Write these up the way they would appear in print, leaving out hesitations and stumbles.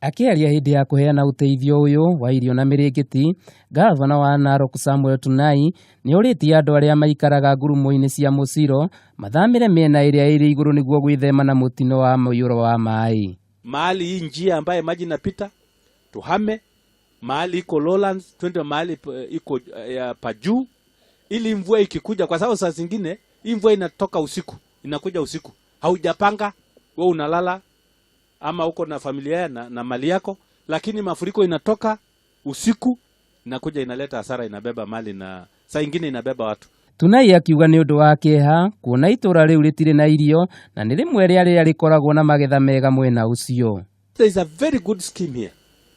Akĩaria hĩndĩ ya kũheana ũteithio ũyũ wa irio na mĩrĩngĩti, ngavana wa Narok Samuel Tunai nĩ orĩtie andũ arĩa maikaraga ngurumo-inĩ cia Mosiro mathamĩre mĩena ĩrĩa ĩrĩ igũrũ nĩguo gwĩthema na mũtino wa mũiyũro wa maĩ. Mahali hii njia ambaye maji inapita tuhame, mahali iko lowlands twende mahali iko ya pa juu, ili mvua ikikuja, kwa sababu saa zingine hii mvua inatoka usiku, inakuja usiku, haujapanga wewe, unalala ama uko na familia na mali yako, lakini mafuriko inatoka usiku inakuja inaleta hasara, inabeba mali na saa ingine inabeba watu. Tunai akiuga nĩ ũndũ wa kĩeha kuona itũra rĩu rĩtirĩ na irio na nĩ rĩmwe rĩa rĩrĩa rĩkoragwo na magetha mega mwena ũcio. There is a very good scheme here,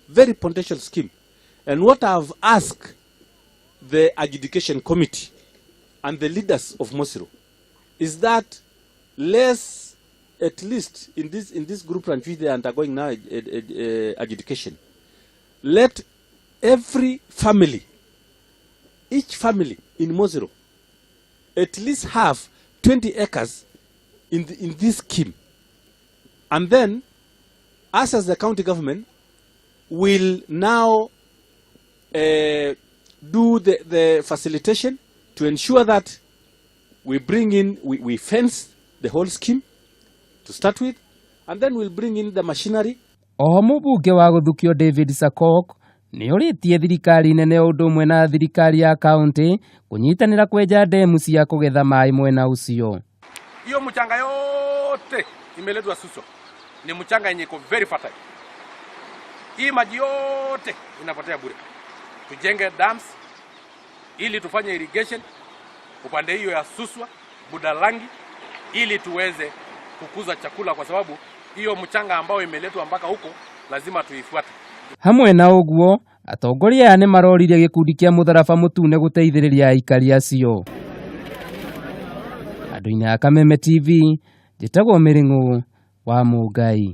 very potential scheme. And what I've asked the adjudication committee and the leaders of Mosiro is that let's at least in this group ranch which they are undergoing now adjudication, let every family, each family in Mosiro, at least have 20 acres in this scheme. And then us as the county government will now do the facilitation to ensure that we bring in, we fence the whole scheme to start with, and then we'll bring in the machinery. Oho mũmbunge wa gũthukio David Sakok nĩ orĩtie thirikari nene o ũndũ ũmwe na thirikari ya kaunti kũnyitanĩra kwenja ndemu cia kũgetha maĩ mwena ũcio. Hiyo mchanga yote imeletwa Suswa ni mchanga yenye iko very fertile. Hii maji yote inapotea bure. Tujenge dams ili tufanye irrigation upande hiyo ya Suswa, Budalangi, ili tuweze kukuza chakula, kwa sababu hiyo mchanga ambayo imeletwa mpaka huko lazima tuifuate. Hamwe na ũguo, atongoria aya nĩ maroririe gĩkundi kĩa mũtharaba mũtune gũteithĩrĩria aikari acio. Andũ-inĩ a Kameme TV, njĩtagwo Mĩrĩng'ũ wa Mũngai.